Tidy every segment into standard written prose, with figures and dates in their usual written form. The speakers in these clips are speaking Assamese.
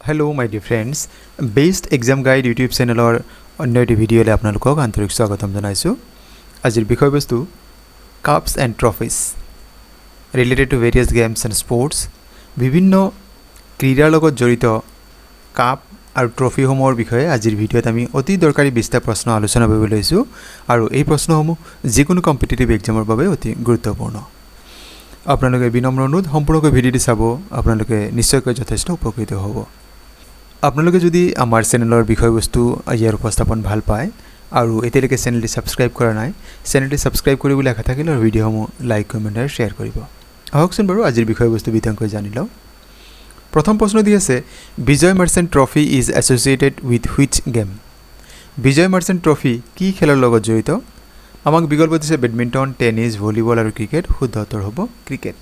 Hello my dear friends, Best Exam Guide YouTube চেনেলৰ অন্য এটি ভিডিঅ'লৈ আপোনালোকক আন্তৰিক স্বাগতম জনাইছোঁ। আজিৰ বিষয়বস্তু cups and trophies related to various games and sports। বিভিন্ন ক্ৰীড়াৰ লগত জড়িত কাপ আৰু ট্ৰফিসমূহৰ বিষয়ে আজিৰ ভিডিঅ'ত আমি অতি দৰকাৰী 20টা প্ৰশ্ন আলোচনা কৰিব লৈছোঁ আৰু এই প্ৰশ্নসমূহ যিকোনো কম্পিটিটিভ এক্সামৰ বাবে অতি গুৰুত্বপূৰ্ণ। আপোনালোকে বিনম্ৰ অনুৰোধ, সম্পূৰ্ণকৈ ভিডিঅ'টি চাব, আপোনালোকে নিশ্চয়কৈ যথেষ্ট উপকৃত হ'ব। আপোনালোকে যদি আমাৰ চেনেলৰ বিষয়বস্তু, ইয়াৰ উপস্থাপন ভাল পায় আৰু এতিয়ালৈকে চেনেলটি ছাবস্ক্ৰাইব কৰা নাই, চেনেলটি ছাবস্ক্ৰাইব কৰিবলৈ আশা থাকিল আৰু ভিডিঅ'সমূহ লাইক, কমেণ্ট আৰু শ্বেয়াৰ কৰিব। আহকচোন বাৰু, আজিৰ বিষয়বস্তু বিতংকৈ জানি লওঁ। প্ৰথম প্ৰশ্ন দি আছে, Bijay Merchant Trophy is associated with which game? Bijoy merchant trophy কি খেলৰ লগত জড়িত? আমাক বিকল্প দিছে বেডমিণ্টন, টেনিছ, ভলীবল আৰু ক্ৰিকেট। শুদ্ধ উত্তৰ হ'ব ক্ৰিকেট।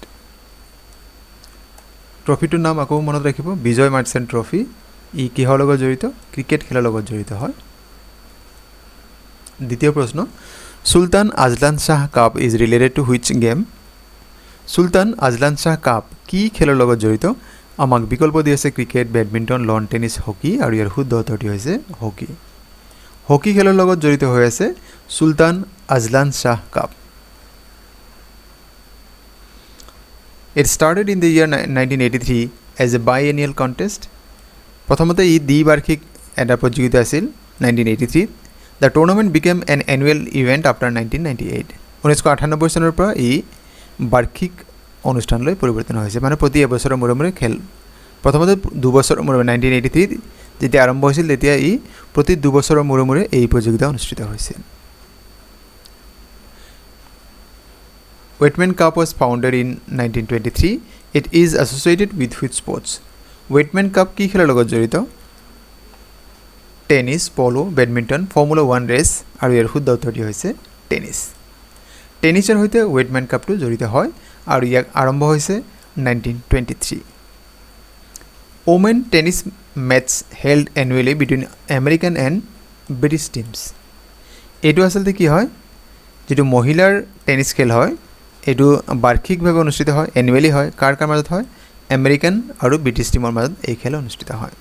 ট্ৰফিটোৰ নাম আকৌ মনত ৰাখিব, বিজয় মাৰ্চেণ্ট ট্ৰফি। ই কিহৰ লগত জড়িত? ক্ৰিকেট খেলৰ লগত জড়িত হয়। দ্বিতীয় প্ৰশ্ন, Sultan Azlan Shah Cup is related to which game? Sultan Azlan Shah cup কি খেলৰ লগত জড়িত? আমাক বিকল্প দি আছে cricket, badminton, lawn tennis, hockey আৰু ইয়াৰ শুদ্ধ উত্তৰটি হৈছে হকী। হকী খেলৰ লগত জড়িত হৈ আছে চুলতান Azlan Shah cup. It started in the year 1983 as a biennial contest. প্ৰথমতে ই দ্বিবাৰ্ষিক এটা প্ৰতিযোগিতা আছিল 1983ত। The tournament became an annual event after 1998. 1998 চনৰ পৰা ই বাৰ্ষিক অনুষ্ঠানলৈ পৰিৱৰ্তন হৈছে, মানে প্ৰতি এবছৰৰ মূৰে মূৰে খেল। প্ৰথমতে 2 বছৰৰ মূৰে মূৰে, 1983ত যেতিয়া আৰম্ভ হৈছিল, তেতিয়া ই প্ৰতি 2 বছৰৰ মূৰে মূৰে এই প্ৰতিযোগিতা অনুষ্ঠিত হৈছিল। Waittman Cup was founded in 1923. It is associated with which sports? Waittman cup কি খেলৰ লগত জড়িত? Tennis, polo, badminton, Formula One race আৰু ইয়াৰ শুদ্ধ উত্তৰটি হৈছে টেনিছ। টেনিছৰ সৈতে ৱেটমেন কাপটো জড়িত হয় আৰু ইয়াক আৰম্ভ হৈছে 1923। Women tennis match held annually between American and British teams. এইটো আচলতে কি হয়, যিটো মহিলাৰ টেনিছ খেল হয়, এইটো বাৰ্ষিকভাৱে অনুষ্ঠিত হয়, এনুৱেলি হয়। কাৰ কাৰ মাজত হয়? আমেৰিকান আৰু ব্ৰিটিছ টীমৰ মাজত এই খেল অনুষ্ঠিত হয়।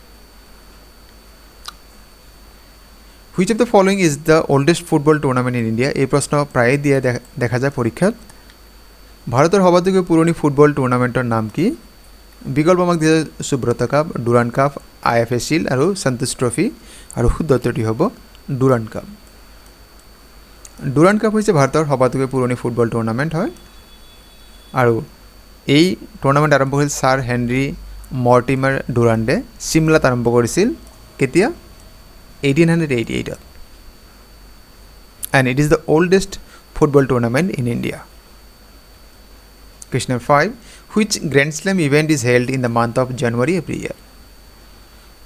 Which of the following is the oldest football tournament in India? এই প্ৰশ্ন প্ৰায়ে দিয়া দেখা যায় পৰীক্ষাত। ভাৰতৰ সবাতোকৈ পুৰণি ফুটবল টুৰ্ণামেণ্টৰ নাম কি? বিকল্প আমাক দিছে Subrata cup, Durand cup, IFA shield আৰু সন্তোষ ট্ৰফি আৰু শুদ্ধ উত্তৰটি হ'ব ডুৰাণ্ড কাপ। ডুৰাণ্ড কাপ হৈছে ভাৰতৰ সবাতোকৈ পুৰণি ফুটবল টুৰ্ণামেণ্ট হয় আৰু এই টুৰ্ণামেণ্ট আৰম্ভ হৈছিল ছাৰ হেনৰী মৰ্টিমাৰ ডুৰাণ্ডে চিমলাত আৰম্ভ কৰিছিল। কেতিয়া? 1888ত, and it is the oldest football tournament in India. Question number 5. Which Grand Slam event is held in the month of January every year?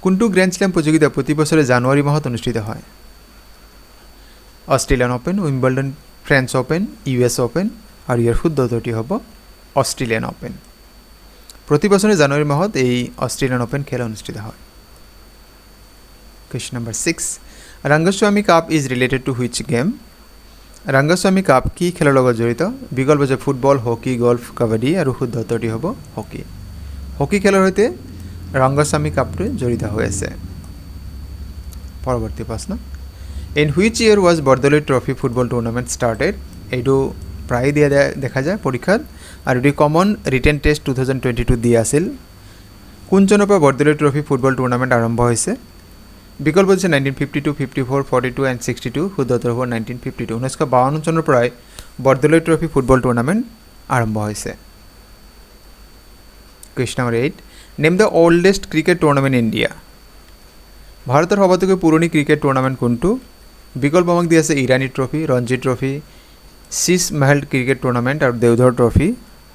কোনটো গ্ৰেণ্ড শ্লেম প্ৰতিযোগিতা প্ৰতি বছৰে জানুৱাৰী মাহত অনুষ্ঠিত হয়? Australian Open, Wimbledon, French Open, US Open আৰু ইয়াৰ শুদ্ধ উত্তৰটি হ'ব অষ্ট্ৰেলিয়ান অ'পেন। প্ৰতি বছৰে জানুৱাৰী মাহত এই অষ্ট্ৰেলিয়ান অ'পেন খেল অনুষ্ঠিত হয়। Question number 6. Rangaswamy Cup is related to which game? Rangaswamy cup কি খেলৰ লগত জড়িত? বিকল্প হৈছে ফুটবল, হকী, গল্ফ, কাবাডী আৰু শুদ্ধ উত্তৰটি হ'ব হকী। হকী খেলৰ সৈতে ৰংগস্বামী কাপটো জড়িত হৈ আছে। পৰৱৰ্তী প্ৰশ্ন, in which year was Bordoloi Trophy football tournament started? এইটো প্ৰায়ে দিয়া দেখা যায় পৰীক্ষাত আৰু এইটো common written test 2022ত দিয়া আছিল। কোন চনৰ পৰা বৰদলৈ ট্ৰফি ফুটবল টুৰ্ণামেণ্ট আৰম্ভ হৈছে? বিকল্প দিছে 1952, 54, 42 and 62। শুদ্ধ উত্তৰ হ'ব 1952। 1952 চনৰ পৰাই বৰদলৈ ট্ৰফি ফুটবল টুৰ্ণামেণ্ট আৰম্ভ হৈছে। Question number 8, name the oldest cricket tournament in India. ভাৰতৰ সবাতোকৈ পুৰণি ক্ৰিকেট টুৰ্ণামেণ্ট কোনটো? বিকল্প আমাক দি আছে Irani trophy, Ranji trophy, Sheesh Mahal cricket tournament আৰু দেওধৰ ট্ৰফি।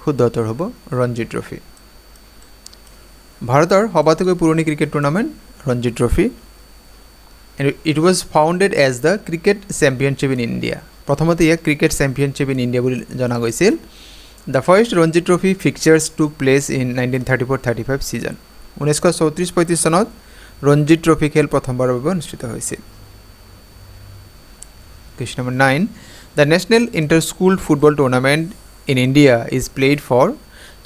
শুদ্ধ উত্তৰ হ'ব ৰঞ্জী ট্ৰফি। ভাৰতৰ সবাতোকৈ পুৰণি cricket tournament Ranji trophy. It was founded as the Cricket Championship in India. প্ৰথমতে ইয়াক ক্ৰিকেট চেম্পিয়নশ্বিপ ইন ইণ্ডিয়া বুলি জনা গৈছিল। The first Ranji Trophy fixtures took place in 1934-35 season. 1934-35 চনত ৰঞ্জী ট্ৰফি খেল প্ৰথমবাৰৰ বাবে অনুষ্ঠিত হৈছিল। Question number 9, the national inter school football tournament in India is played for.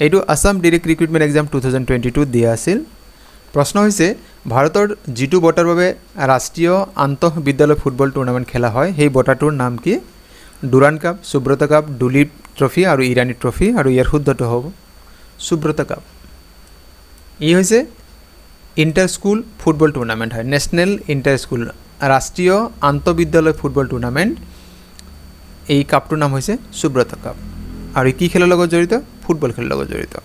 এইটো Assam Direct Recruitment Exam 2022ত দিয়া আছিল। প্ৰশ্ন হৈছে, ভাৰতৰ যিটো বঁটাৰ বাবে ৰাষ্ট্ৰীয় আন্তঃবিদ্যালয় ফুটবল টুৰ্ণামেণ্ট খেলা হয়, সেই বঁটাটোৰ নাম কি? Durand cup, Subrata cup, Duleep trophy আৰু ইৰাণী ট্ৰফি। আৰু ইয়াৰ শুদ্ধটো হ'ব সুব্ৰত কাপ। ই হৈছে ইণ্টাৰ স্কুল ফুটবল টুৰ্ণামেণ্ট হয়, নেশ্যনেল ইণ্টাৰ স্কুল, ৰাষ্ট্ৰীয় আন্তঃবিদ্যালয় ফুটবল টুৰ্ণামেণ্ট। এই কাপটোৰ নাম হৈছে সুব্ৰত কাপ। আৰু কি খেলৰ লগত জড়িত? ফুটবল খেলৰ লগত জড়িত।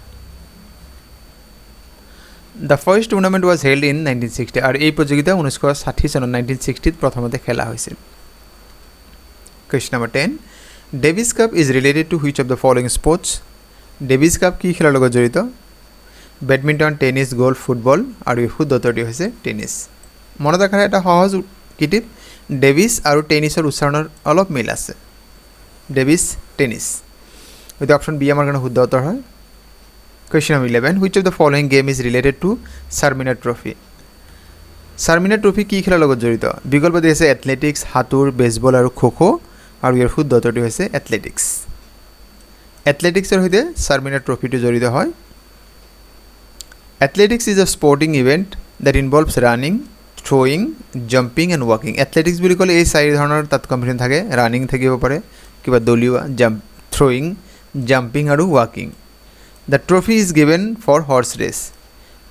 The first tournament was held in 1960. আৰু এই প্ৰতিযোগিতা 1960 চনত, 1960ত প্ৰথমতে খেলা হৈছিল। Question number 10, Davis Cup is related to which of the following sports? Davis cup কি খেলৰ লগত জড়িত? Badminton, tennis, golf, football. আৰু এই শুদ্ধ উত্তৰটি হৈছে টেনিছ। মনত ৰখাৰ এটা সহজ কিটিপ, ডেভিছ আৰু টেনিছৰ উচ্চাৰণৰ অলপ মিল আছে, ডেভিছ, টেনিছ। গতিকে অপশ্যন বি আমাৰ কাৰণে শুদ্ধ উত্তৰ হয়। Question number 11, which of the following game is related to Sir Minar Trophy? Sir Minar trophy কি খেলৰ লগত জড়িত? বিকল্প দি আছে এথলেটিক্স, সাঁতোৰ, বেছবল আৰু খ' খ'। আৰু ইয়াৰ শুদ্ধ উত্তৰটি হৈছে এথলেটিক্স। এথলেটিক্সৰ সৈতে ছাৰ মিনাৰ ট্ৰফিটো জড়িত হয়। Athletics is a sporting event that involves running, throwing, jumping and walking. Athletics বুলি ক'লে এই চাৰি ধৰণৰ তাত কম্পিটিশ্যন থাকে। ৰানিং থাকিব পাৰে, কিবা দলিওৱা, জাম্প, থ্ৰয়িং, জাম্পিং আৰু ৱাকিং। The trophy is given for horse race.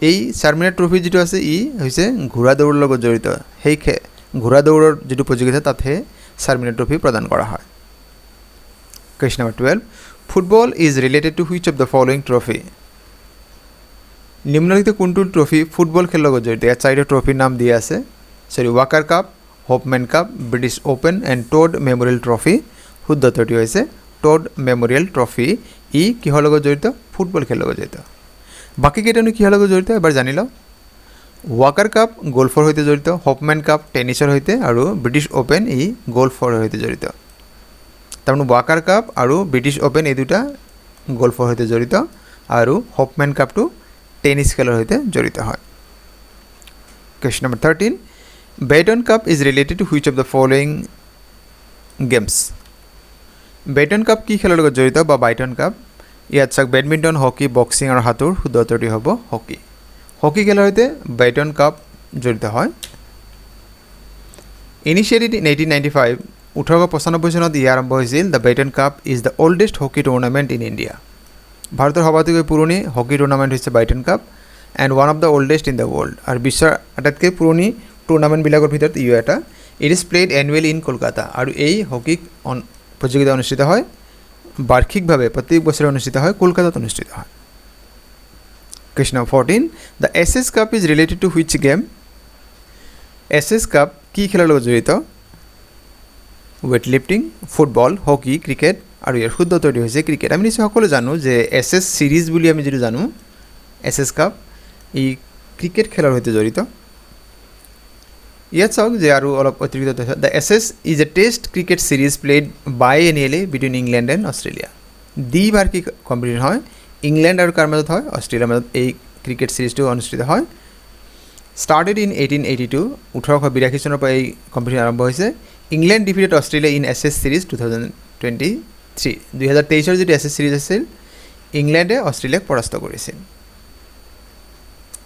এই ছাৰ মিনাৰ ট্ৰফি যিটো আছে, ই হৈছে ঘোঁৰা দৌৰৰ লগত জড়িত। সেই ঘোঁৰা দৌৰৰ যিটো প্ৰতিযোগিতা, তাতহে ছাৰ মিনাৰ ট্ৰফি প্ৰদান কৰা হয়। Question number 12, football is related to which of the following trophy? নিম্নলিখিত কোনটো ট্ৰফি ফুটবল খেলৰ লগত জড়িত? ইয়াত চাৰিটা ট্ৰফিৰ নাম দিয়া আছে, চৰি, Walker Cup, Hopman Cup, British Open and Todd Memorial Trophy. শুদ্ধ উত্তৰটি হৈছে টড মেমৰিয়েল ট্ৰফি। ই কিহৰ লগত জড়িত? ফুটবল খেলৰ লগত জড়িত। বাকীকেইটানো কিহৰ লগত জড়িত, এবাৰ জানি লওঁ। ৱাকাৰ কাপ গল্ফৰ সৈতে জড়িত, হপমেন কাপ টেনিছৰ সৈতে আৰু ব্ৰিটিছ অ'পেন ই গল্ফৰ সৈতে জড়িত। তাৰমানে ৱাকাৰ কাপ আৰু ব্ৰিটিছ অ'পেন এই দুটা গল্ফৰ সৈতে জড়িত আৰু হপমেন কাপটো টেনিছ খেলৰ সৈতে জড়িত হয়। Question number 13, Beighton Cup is related to which of the following games? Beighton cup কি খেলৰ লগত জড়িত বা বাইটন কাপ? ইয়াত চাওক, বেডমিণ্টন, হকী, বক্সিং আৰু সাঁতোৰ। শুদ্ধ উত্তৰটি হ'ব হকী। হকী খেলৰ সৈতে বেইটন কাপ জড়িত হয়। Initiated in 1895, 1895 চনত ই আৰম্ভ হৈছিল। The Beighton Cup is the oldest hockey tournament in India. ভাৰতৰ সবাতোকৈ পুৰণি হকী টুৰ্ণামেণ্ট হৈছে Beighton cup and one of the oldest in the world. আৰু বিশ্বৰ আটাইতকৈ পুৰণি টুৰ্ণামেণ্টবিলাকৰ ভিতৰত ইও এটা। It is played annually in Kolkata. আৰু এই হকী প্ৰতিযোগিতা অনুষ্ঠিত হয় বাৰ্ষিকভাৱে, প্ৰত্যেক বছৰে অনুষ্ঠিত হয়, কলকাতাত অনুষ্ঠিত হয়। Question number 14, the Ashes Cup is related to which game? Ashes cup কি খেলৰ লগত জড়িত? Weight lifting, football, hockey, cricket. আৰু ইয়াৰ শুদ্ধ উত্তৰটি হৈছে ক্ৰিকেট। আমি নিশ্চয় সকলো জানো যে এছেছ ছিৰিজ বুলি আমি যিটো জানো, এছেছ কাপ ই ক্ৰিকেট খেলৰ সৈতে জড়িত। ইয়াত চাওক যে আৰু অলপ অতিৰিক্ত তথ্য। The Ashes is a test cricket series played biennially between England and Australia. দ্বিবাৰ্ষিক কম্পিটিশ্যন হয়। ইংলেণ্ড আৰু কাৰ মাজত হয়? অষ্ট্ৰেলিয়াৰ মাজত এই ক্ৰিকেট ছিৰিজটো অনুষ্ঠিত হয়। Started in 1882, 1882 চনৰ পৰা এই কম্পিটিশ্যন আৰম্ভ হৈছে। England defeated Australia in Ashes series 2023. 2023ৰ যিটো এছেছ ছিৰিজ আছিল, ইংলেণ্ডে অষ্ট্ৰেলিয়াক পৰাস্ত কৰিছিল।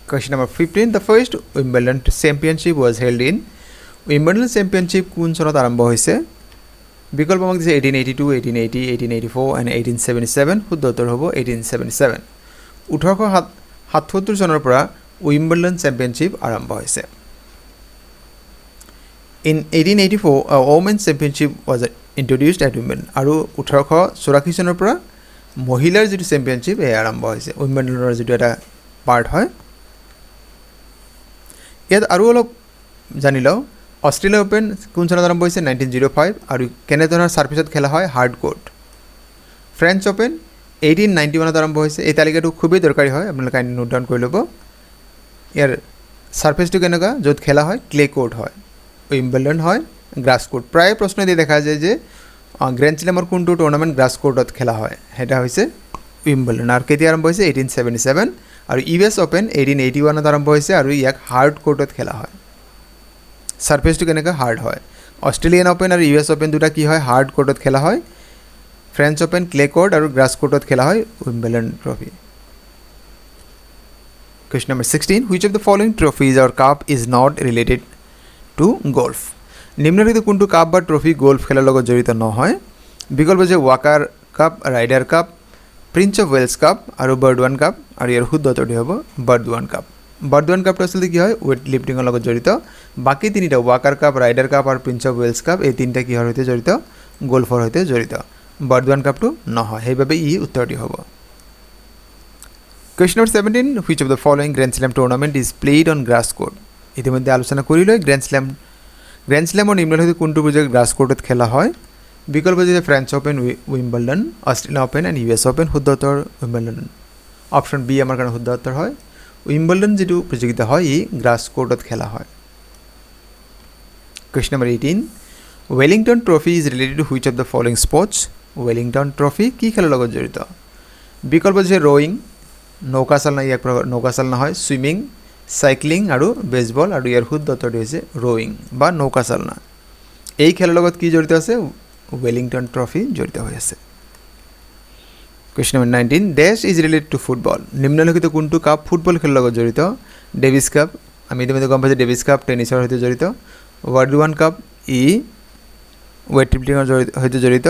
Question number 15, the first Wimbledon Championship was held in? Wimbledon championship কোন চনত আৰম্ভ হৈছে? বিকল্প আমাক দিছে 1882, 1880, 1884 and 1877. শুদ্ধ উত্তৰ হ'ব 1877। 1877 চনৰ পৰা উইম্বলডন চেম্পিয়নশ্বিপ আৰম্ভ হৈছে। In 1884, women's championship was introduced at Wimbledon. আৰু 1884 চনৰ পৰা মহিলাৰ যিটো চেম্পিয়নশ্বিপ, এয়া আৰম্ভ হৈছে, উইম্বলডনৰ যিটো এটা পাৰ্ট হয়। ইয়াত আৰু অলপ জানি লওঁ। অষ্ট্ৰেলিয়া অ'পেন কোন চনত আৰম্ভ হৈছে? 1905। আৰু কেনেধৰণৰ ছাৰ্ফেচত খেলা হয়? Hard court. French open 1891ত আৰম্ভ হৈছে। এই তালিকাটো খুবেই দৰকাৰী হয়, আপোনালোকে নোট ডাউন কৰি ল'ব। ইয়াৰ ছাৰ্ফেচটো কেনেকুৱা য'ত খেলা হয়? ক্লে কোৰ্ট হয়। উইম্বলডন হয় গ্ৰাছ কোৰ্ট। প্ৰায় প্ৰশ্ন দি দেখা যায় যে গ্ৰেণ্ড শ্লেমৰ কোনটো টুৰ্ণামেণ্ট গ্ৰাছ কোৰ্টত খেলা হয়, সেইটো হৈছে উইম্বলডন। আৰু কেতিয়া আৰম্ভ হৈছে? 1877। আৰু ইউ এছ অ'পেন 1881ত আৰম্ভ হৈছে আৰু ইয়াক হাৰ্ড কোৰ্টত খেলা হয়। ছাৰ্ফেচটো কেনেকুৱা? হাৰ্ড হয়। অষ্ট্ৰেলিয়ান অ'পেন আৰু ইউ এছ অ'পেন দুটা কি হয়? হাৰ্ড কোৰ্টত খেলা হয়। ফ্ৰেঞ্চ অ'পেন ক্লে কোৰ্ট আৰু গ্ৰাছ কোৰ্টত খেলা হয়। Wimbledon trophy. Question number 16, which of the following trophies or cup is not related to golf? নিম্নলিখিত কোনটো কাপ বা ট্ৰফি গল্ফ খেলৰ লগত জড়িত নহয়? বিকল্প যে walker cup, rider cup, prince of Wales cup আৰু বাৰ্ডৱান কাপ। আৰু ইয়াৰ শুদ্ধ উত্তৰটি হ'ব বাৰ্ডৱান কাপ। বাৰ্ডৱান কাপটো আচলতে কি হয়? ৱেইট লিফটিঙৰ লগত জড়িত। বাকী তিনিটা, ৱাকাৰ কাপ, ৰাইডাৰ কাপ আৰু প্ৰিন্স অফ ৱেলছ কাপ, এই তিনিটা কিহৰ সৈতে জড়িত? গল্ফৰ সৈতে জড়িত। বাৰ্ডৱান কাপটো নহয়, সেইবাবে ই উত্তৰটি হ'ব। Question number 17, which of the following Grand Slam tournament is played on grass court? ইতিমধ্যে আলোচনা কৰিলোঁৱেই। গ্ৰেণ্ড শ্লেমৰ নিম্নলিখিত কোনটো প্ৰতিযোগিতা গ্ৰাছ কোৰ্টত খেলা হয়? বিকল্প যে French open, Wimbledon, Australian open and US open. শুদ্ধ উত্তৰ উইম্বলডন। অপশ্যন বি আমাৰ কাৰণে শুদ্ধ উত্তৰ হয়। উইম্বলডন যিটো প্ৰতিযোগিতা হয়, ই গ্ৰাছ কোৰ্টত খেলা হয়। Question number 18, Wellington Trophy is related to which of the following sports? Wellington trophy কি খেলৰ লগত জড়িত? বিকল্প যে ৰয়িং, নৌকা চালনা, ইয়াক নৌকা চালনা হয়, চুইমিং, চাইক্লিং আৰু বেছবল। আৰু ইয়াৰ শুদ্ধ উত্তৰটো হৈছে ৰয়িং বা নৌকা চালনা। এই খেলৰ লগত কি জড়িত আছে? ৱেলিংটন ট্ৰফি জড়িত হৈ আছে। Question number 19, dash is related to football. নিম্নলিখিত কোনটো কাপ ফুটবল খেলৰ লগত জড়িত? ডেভিছ কাপ, আমি ইতিমধ্যে গম পাইছোঁ, ডেভিছ কাপ টেনিছৰ সৈতে জড়িত। ৱাৰ্ডৱান কাপ, ই ৱেইট লিফটিঙৰ সৈতে জড়িত।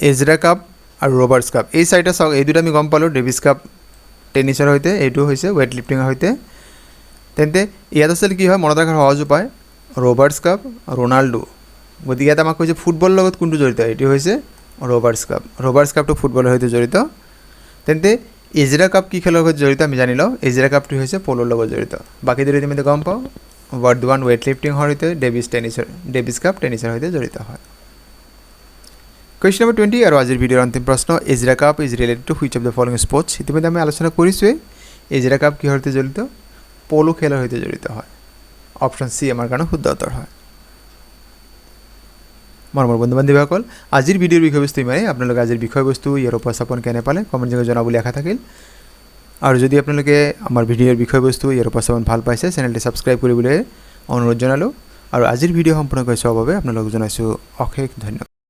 এজৰা কাপ আৰু ৰবাৰ্টছ কাপ, এই চাৰিটা চাওক। এই দুটা আমি গম পালোঁ, ডেভিছ কাপ টেনিছৰ সৈতে, এইটো হৈছে ৱেইট লিফটিঙৰ সৈতে। তেন্তে ইয়াত আচলতে কি হয়, মনত ৰখাৰ সহজ উপায়, ৰবাৰ্টছ কাপ, ৰনাল্ডো। গতিকে ইয়াত আমাক কৈছে ফুটবলৰ লগত কোনটো জড়িত, এইটো হৈছে ৰবাৰ্টছ কাপ। ৰবাৰ্টছ কাপটো ফুটবলৰ সৈতে জড়িত। তেন্তে ইজৰা কাপ কি খেলৰ সৈতে জড়িত, আমি জানি লওঁ। ইজৰা কাপটো হৈছে প'লৰ লগত জড়িত। বাকী দুটা ইতিমধ্যে গম পাওঁ, ৱাৰ্ডৱান ৱেইট লিফটিঙৰ সৈতে, ডেভিছ কাপ টেনিছৰ সৈতে জড়িত হয়। কুৱেশ্যন নম্বৰ 20 আৰু আজিৰ ভিডিঅ'ৰ অন্তিম প্ৰশ্ন, Ezra Cup is related to which of the following sports? ইতিমধ্যে আমি আলোচনা কৰিছোঁৱেই, ইজৰা কাপ কিহৰ সৈতে জড়িত? প'ল' খেলৰ সৈতে জড়িত হয়। অপশ্যন চি আমাৰ কাৰণে শুদ্ধ উত্তৰ হয়। মৰমৰ বন্ধু বান্ধৱীসকল, আজিৰ ভিডিঅ'ৰ বিষয়বস্তু ইমানেই। আপোনালোকে আজিৰ বিষয়বস্তু, ইয়াৰ উপস্থাপন কেনে পালে, কমেণ্ট যোগে জনাব বুলি আশা থাকিল। আৰু যদি আপোনালোকে আমাৰ ভিডিঅ'ৰ বিষয়বস্তু, ইয়াৰ উপস্থাপন ভাল পাইছে, চেনেলটি ছাবস্ক্ৰাইব কৰিবলৈ অনুৰোধ জনালোঁ। আৰু আজিৰ ভিডিঅ' সম্পূৰ্ণকৈ চোৱাৰ বাবে আপোনালোকক জনাইছোঁ অশেষ ধন্যবাদ।